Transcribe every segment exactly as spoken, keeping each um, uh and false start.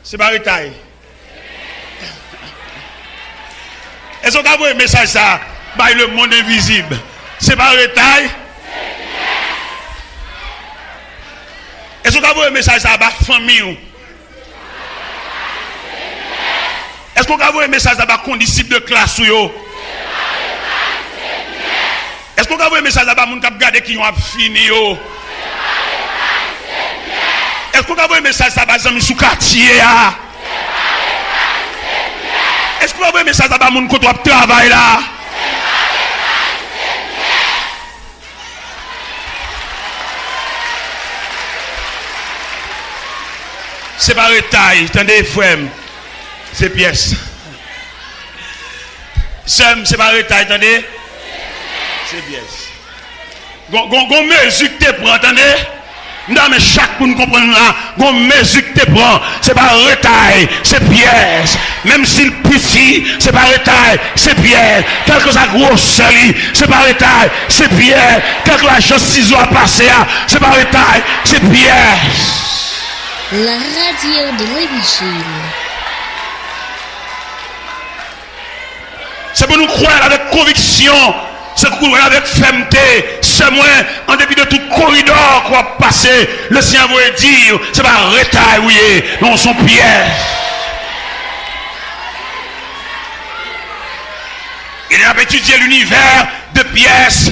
Se pa retay. Èske w ka voye mesaj sa a bay lemonn envizib? Se pa retay. Èske w ka voye mesaj sa a ba fanmi w? Èske w ka voye mesaj sa a ba kondisip de klas ou yo? Èske w ka voye mesaj sa a ba moun k ap gade ki yon ap fini yo? Èske w ka voye mesaj sa a ba zanmi sou katye a? Èske w ka voye mesaj sa a ba moun kote w ap travay la? Se pa retay, tande, frè m. Se pyès. Sè m, se pa retay, tande. Se pyès. Gon, gon, gon mezi k te pran, tande. M ta renmen chak moun konprann la. Gon mezi k te pran. Se pa retay, se pyès. Menm si l piti, se pa retay, se pyès. Kèlkeswa gwosè li, se pa retay, se pyès. Kèlkeswa jan sizo a pase a, se pa retay, se pyès. La radio de l'évangile. Se pou nou kwè l avèk konviksyon, se pou nou kwè l avèk fèmte. Sè mwen, an depi de tout koridò ke w ap pase, Lesenyè voye di w, se pa retay ou ye, non, se yon pyès. E lè n ap etidye linivè de pyès,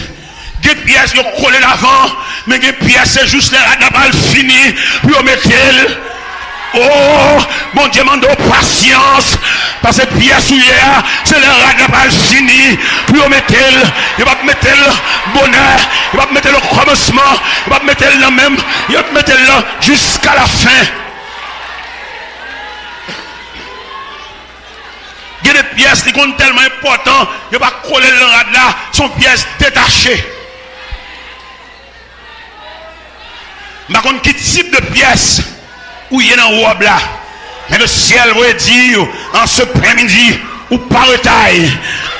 gen pyès yo kole l avan, men gen pyès se jis lè rad la pral fini pou yo mete l. O, Bondye mande w pasyans, paske pyès ou ye a, se lè rad la pral fini pou yo mete l. Yo p ap mete l bonè, yo p ap mete l okòmansman, yo p ap mete l nan menm, yo p ap mete l nan jiska lafen. Gen de pyès, li konn tèlman enpòtan, yo pa kole l nan rad la, se yon pyès detache. M pa konn ki tip de pyès ou ye nan wòb la, men Lesyèl voye di w an seprèmidi, ou pa retay.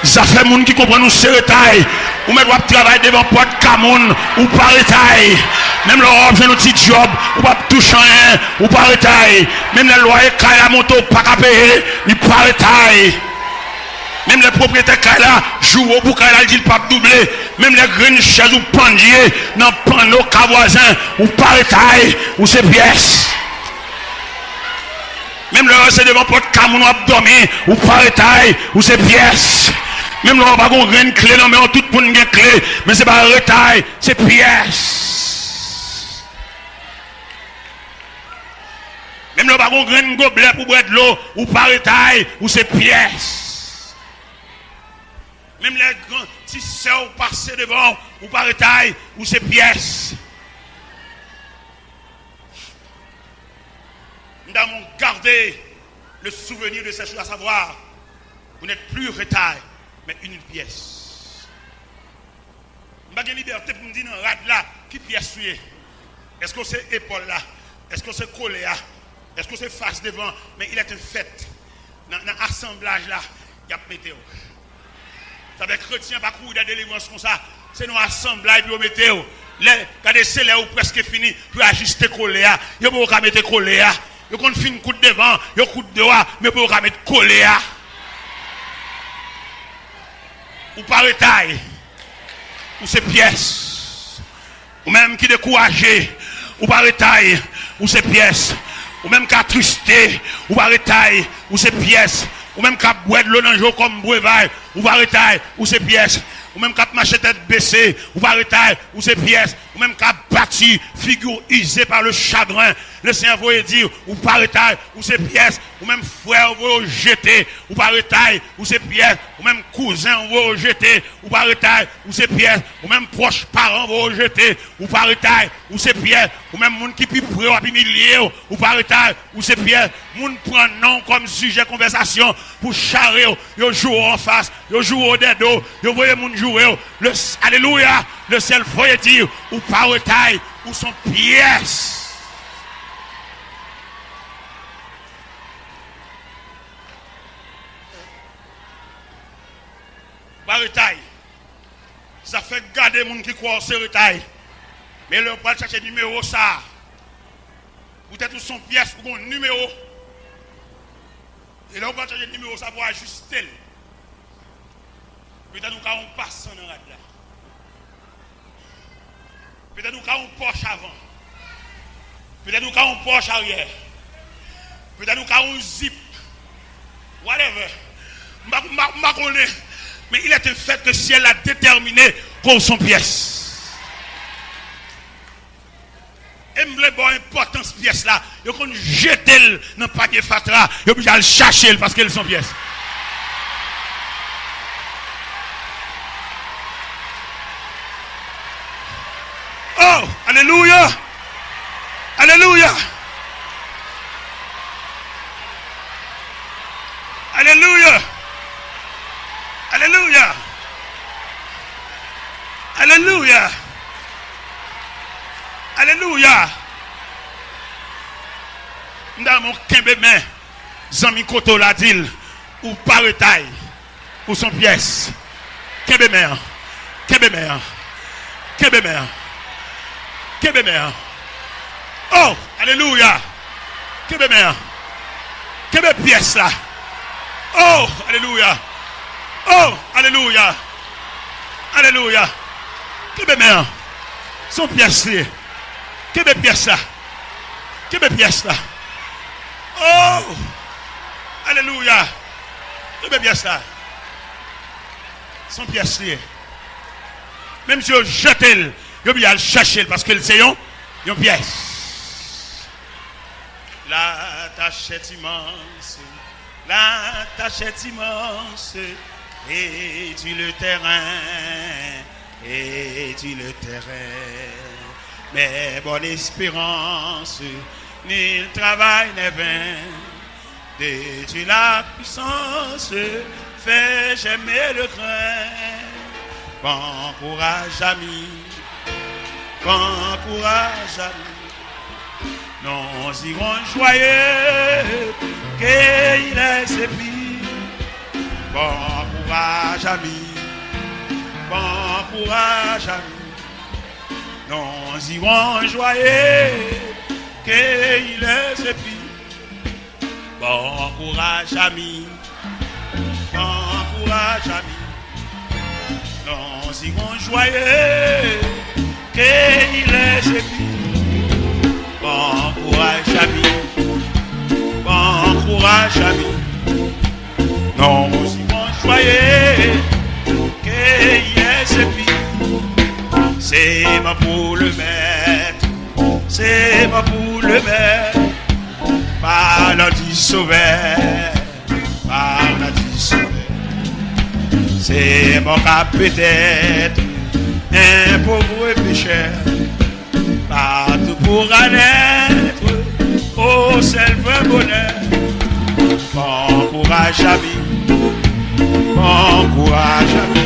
Zafè moun ki konprann ou se retay. Ou mèt w ap travay devan pòt ka moun, ou pa retay. Menm lè w ap jwenn yon ti djòb, ou p ap touche anyen, ou pa retay. Menm lè lwaye kay la monte, ou pa ka peye, li pa retay. Menm lè pwopriyetè kay la joure w pou kay la, li di l p ap double. Menm lè grenn chèz ou pandye nan panno ka vwazen, ou pa retay, ou se pyès. Menm lè se devan pòt ka moun w ap dòmi, ou pa retay, ou se pyès. Menm lè w pa gon grenn kle nan men w, tout moun gen kle, men se pa retay, se pyès. Menm lè w pa gon grenn goblè pou bwè dlo, ou pa retay, ou se pyès. Menm lè gran ti sè w pase devan w, ou pa retay, ou se pyès. Nous avons gardé le souvenir de ces jours, à savoir, vous n'êtes plus retard, mais une pièce. M pa gen libète pou m di nan rad la ki pyès ou ye. Èske w se epòl la? Èske w se kole a? Èske w se fas devan? Men il est un fait. Nan, nan asanblaj la, y ap mete w. Sa fè kretyen pa kouri dèyè delivrans konsa. Se nan asanblaj pou yo mete w. Lè, gade, se lè ou prèske fini pou yo ajiste kole a. Yo poko ka mete kole a. Yo konn fin koud devan, yo koud do a, men yo poko ka met kole a. Ou pa retay. Ou se pyès. Ou menm ki dekouraje, ou pa retay, ou se pyès. Ou menm k atriste, ou pa retay, ou se pyès. Ou menm k ap bwè dlo nan je w kòm brevay, ou pa retay, ou se pyès. Ou menm k ap mache tèt bese, ou pa retay, ou se pyès. Ou menm k ap bati, figi w ize pa le chagren, Lesenyè voye di w, ou pa retay, ou se pyès. Ou menm frè, ou voye w jete, ou pa retay, ou se pyès. Ou menm kouzen, ou voye w jete, ou pa retay, ou se pyès. Ou menm pwòch paran, ou voye w jete, ou pa retay, ou se pyès. Ou menm moun ki pi pre w ap imilye w, ou pa retay, ou se pyès. Moun pran non w kòm sijè konvèsasyon pou chare w. Yo joure w anfas, yo joure w dèdo, yo voye moun joure w. Le, alelouya, Lesyèl voye di w, ou pa retay, ou se yon pyès. Ou pa retay. Sa fè gade moun ki kwè w se retay. Men lè w pral chache nimewo sa a, poutèt ou se yon pyès, ou gen yon nimewo. E lè w pral chanje nimewo sa pou w ajiste l. Petèt ou ka yon pasan nan rad la. Petèt ou ka yon pòch avan. Petèt ou ka yon pòch aryè. Petèt ou ka yon zip. Whatever. M pa, m pa, m pa konnen. Men il est un fait que syèl la determine ke w se yon pyès. E m vle ba w enpòtans pyès la. Yo konn jete l nan panye fatra. Yo oblije al chache l paske l se yon pyès. Oh, alelouya! Alelouya! Alelouya! Alelouya! Alelouya! Alelouya! M ta renmen w kenbe men zanmi kote w la, di l, ou pa retay. Ou se yon pyès. Kenbe men an. Kenbe men an. Kenbe men an. Kenbe men an. Oh, alelouya. Kenbe men an. Kenbe pyès la. Oh, alelouya. Oh, alelouya. Alelouya. Kenbe men an. Se yon pyès li ye. Kenbe pyès la. Kenbe pyès la. Oh, alelouya. Kenbe pyès la. Se yon pyès li ye. Menm si yo jete l, yo oblije al chèche l paske l se yon, yon pyès. La tâche est immense, la tâche est immense, réduis le terrain, réduis le terrain. Mais bonne espérance, nul travail n'est vain. Détruis la puissance, fais germer le grain. Bon courage, ami. Bon courage, ami. Nous irons joyeux, cueillir les épis. Bon courage, ami. Bon courage, ami. Nous irons joyeux, cueillir les épis. Bon courage, ami. Bon courage, ami. Nous irons joyeux, cueillir les épis. Bon courage, ami. Bon courage, ami. Nous irons joyeux, cueillir les épis. Sèman pou le mèt, sèman pou le mèt. Parlant du Sauveur, parlant du Sauveur. Sèman ka petèt un pauvre pécheur. Partout pourra naître, oh, c'est le vrai bonheur. Bon courage, ami. Bon courage, ami.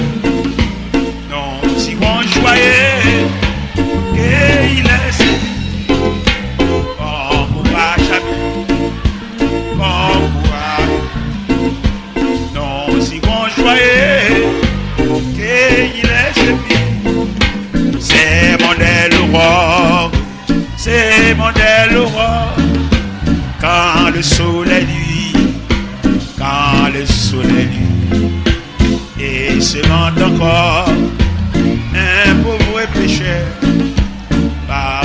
Nous irons joyeux, cueillir les épis. Bon courage, ami. Bon courage. Nous irons joyeux, cueillir les épis. Sèman dè lorò, sèman dè lorò. Quand le soleil luit, quand le soleil luit. Et sèman encore un pauvre pécheur. Par-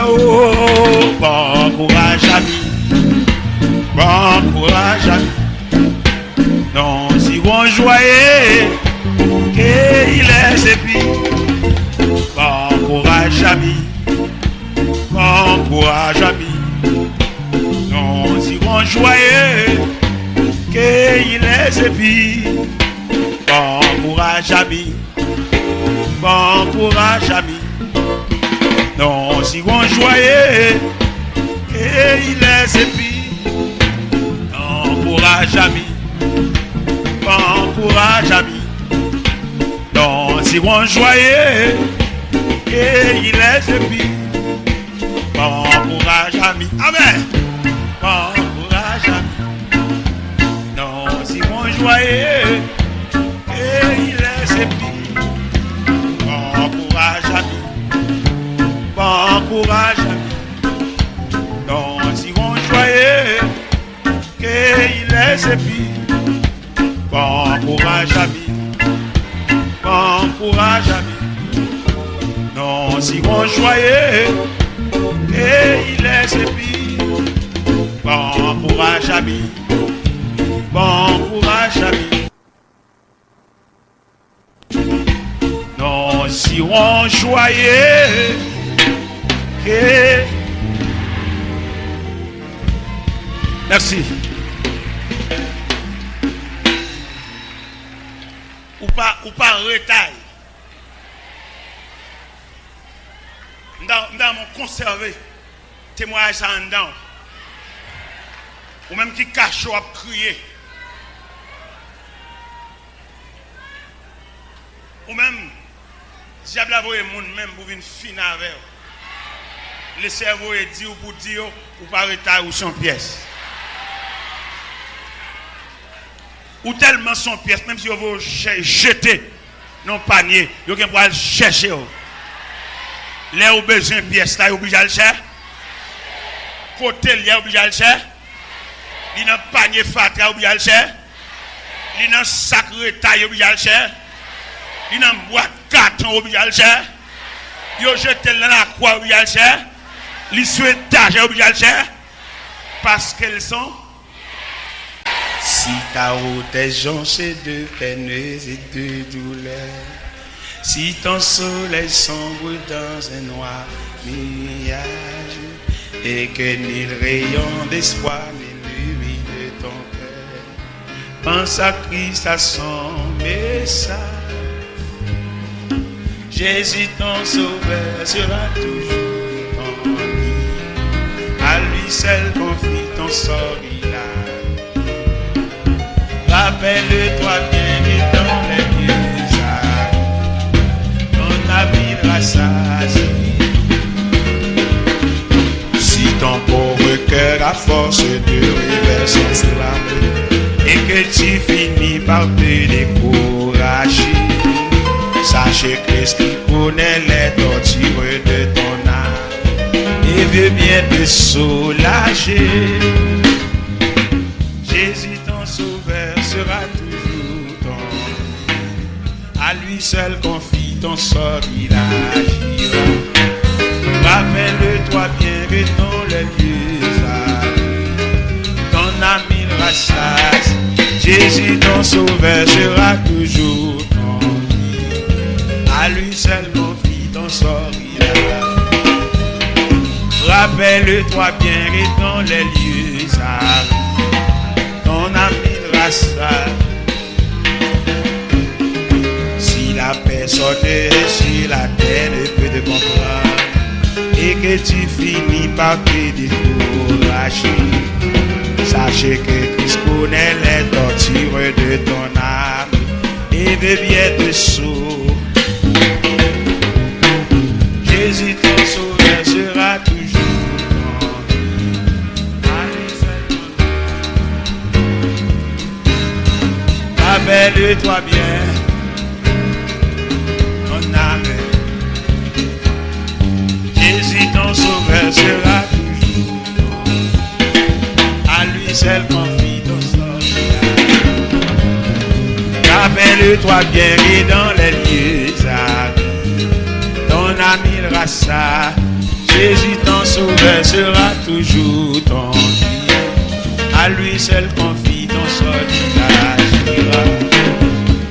Oh, bon courage, ami. Bon courage, ami. Nous irons joyeux, cueillir les épis. Bon courage, ami. Bon courage, ami. Nous irons joyeux, cueillir les épis. Bon courage, ami. Bon courage, ami. Nous irons joyeux, cueillir les épis. Bon courage, ami. Bon courage, ami. Nous irons joyeux, cueillir les épis. Bon courage, ami. Amen. Bon courage, ami. Nous irons joyeux, cueillir les épis. Bon courage, ami. Bon courage, ami. Nous Epi, bon kouraj, ami. Bon kouraj, ami. Nous irons joyeux et il est épi. Bon kouraj, ami. Bon kouraj, ami. Nous irons joyeux. Mèsi. Ou pa, ou pa retay. M ta, m ta renmen w konsève temwayaj sa anndan w. Ou menm ki kache w ap kriye. Ou menm, dyab la voye moun menm pou vin fini avè w. Lesenyè voye di w pou di yo, ou pa retay, ou se yon pyès. Ou tèlman se yon pyès, menm si yo voye w chè-, jete nan yon panye, yo gen pou al chèche w. Lè ou bezwen pyès la, yo oblije al chè-, kote l ye, yo oblije al chè-, li nan panye fatra, yo oblije al chè-, li nan sak retay, yo oblije al chè-, li nan bwat katon, yo oblije al chè-, yo jete l nan lakwa, yo oblije al chè-, li sou etajè, yo oblije al chè-, paske l se yon Si ta route est jonchée de peines et de douleurs, si ton soleil sombre dans un noir nuage, et que nul rayon d'espoir n'illumine ton cœur, pense à Christ, à son message. Jésus ton sauveur sera toujours ton guide. À lui seul confie ton sort, il a. Rappelle-toi bien que dans les vieux âges, ton âme il rassasire. Si ton pauvre cœur à force de rêver s'enflamme et que tu finis par te décourager, sache que ce qui connaît les tortures de ton âme et veut bien te soulager. Jésus ton sauveur sera toujours ton à lui seul confie ton sort, il agira. Rappelle-toi bien que dans les vieux âges, ton âme il rassasie. Jésus ton sauveur sera toujours ton guide. À lui seul confie ton sort, il agira. Rappelle-toi bien que dans les lieux sales, ton âme il rassasie. Si la personne sur la terre ne peut te comprendre et que tu finis par te décourager, sache que Christ connaît les tortures de ton âme et veut bien te sauver. Jésus ton sauveur sera toujours ton ami. Rappelle-toi bien, mon âme. Jésus ton sauveur sera toujours. À lui seul confie ton sort. Rappelle-toi bien que dans les lieux sales, ton âme il rassasie. Jésus ton sauveur sera toujours ton guide. À lui seul confie ton sort, il agira.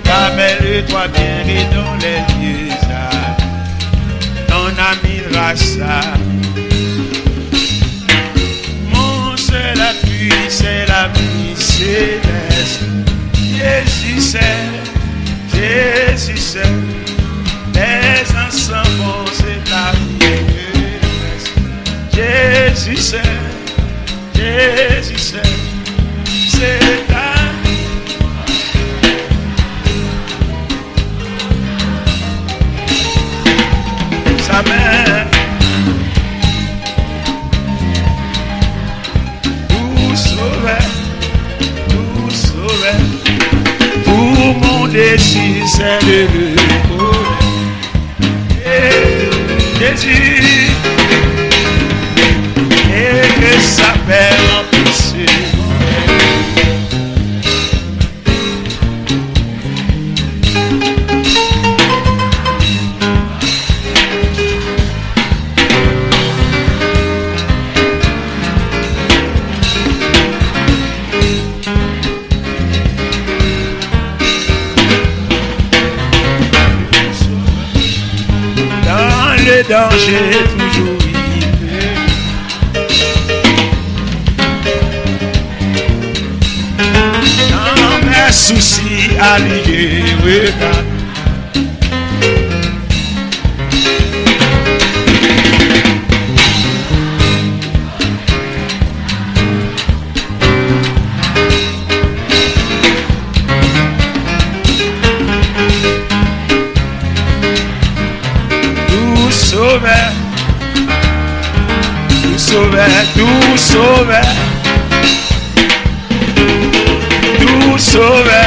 Rappelle-toi bien que dans les lieux sales, ton âme il rassasie. Mon seul appui, c'est la vie céleste. Jésus seul, Jésus seul. Les anges s'en vont, c'est la vie céleste. Jésus seul, Jésus seul, c'est ta. Sa menm. Doux sauveur, doux sauveur, tout mon désir c'est de le connaître. Jésus, et que sa paix remplisse mon cœur. Danje toujou rive. Nan mè sousi a li ye, regarde. Dou Sovè, Dou Sovè, Dou Sovè, Dou Sovè,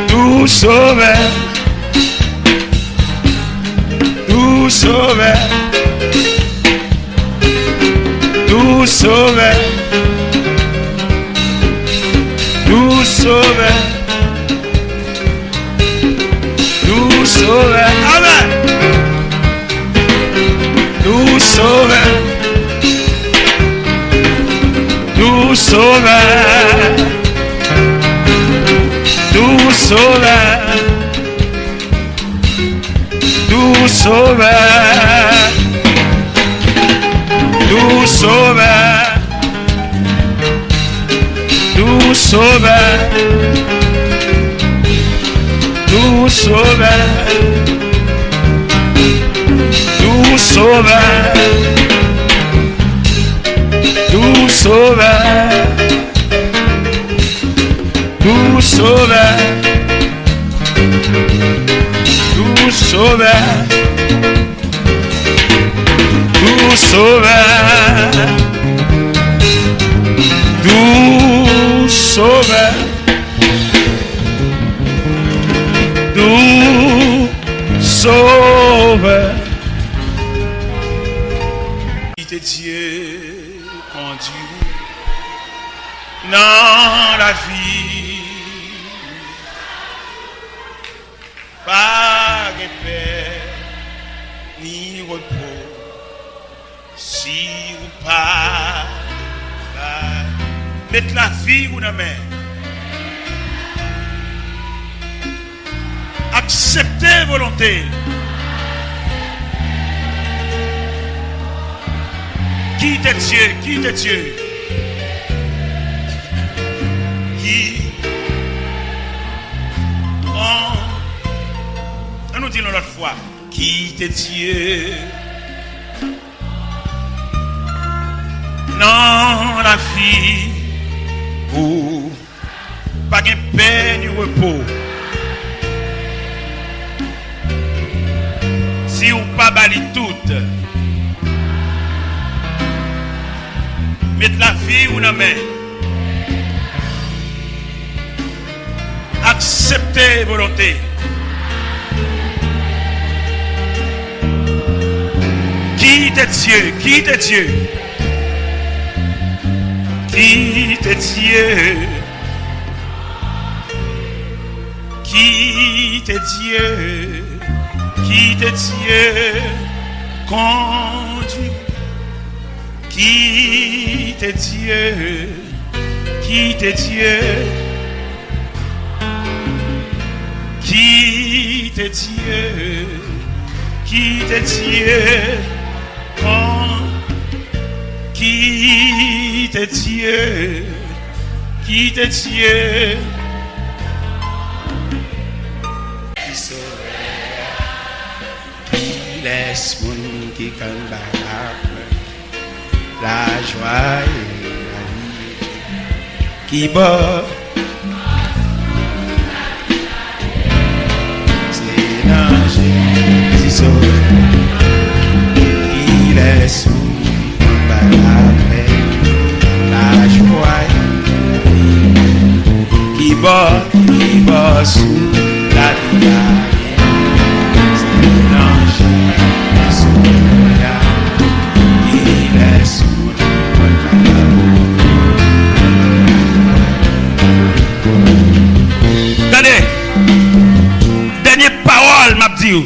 Dou Sovè, Dou Sovè. Dou Sovè. Dou Sovè. Dou Sovè. Amèn. Dou Sovè. Dou Sovè. Dou Sovè. Dou Sovè. Dou Sovè. Dou Sovè. Dou Sovè. Dou Sovè. Dou Sovè. Dou Sovè. Dou Sovè. Dou Sovè. Dou Sovè. Dou Sovè. Kite Dye kondui w nan lavi. Pa gen pè ni repo si ou pa bay. Met lavi w nan men. Aksepte volonte l. Kite Dye, kite Dye. Ki, an, an nou di l yon lòt fwa. Kite Dye nan lavi ou. Pa gen pè ni repo si ou pa ba li tout. Met lavi ou nan men. Aksepte volonte. Kite Dye, kite Dye. Kite Dye. Kite Dye. Kite Dye kondui. Kite Dye. Kite Dye. Kite Dye. Kite Dye. Kon-, kite Dye. Kite Dye. Ki sovè a. Kilès moun ki konn bay laprè, lajwa e lalye? Kibò? Se nan Jezi Sovè. Kilès moun ki konn bay laprè, lajwa e lalye? Kibò, kibò sou lavi a? Tande, dènye pawòl m ap di w.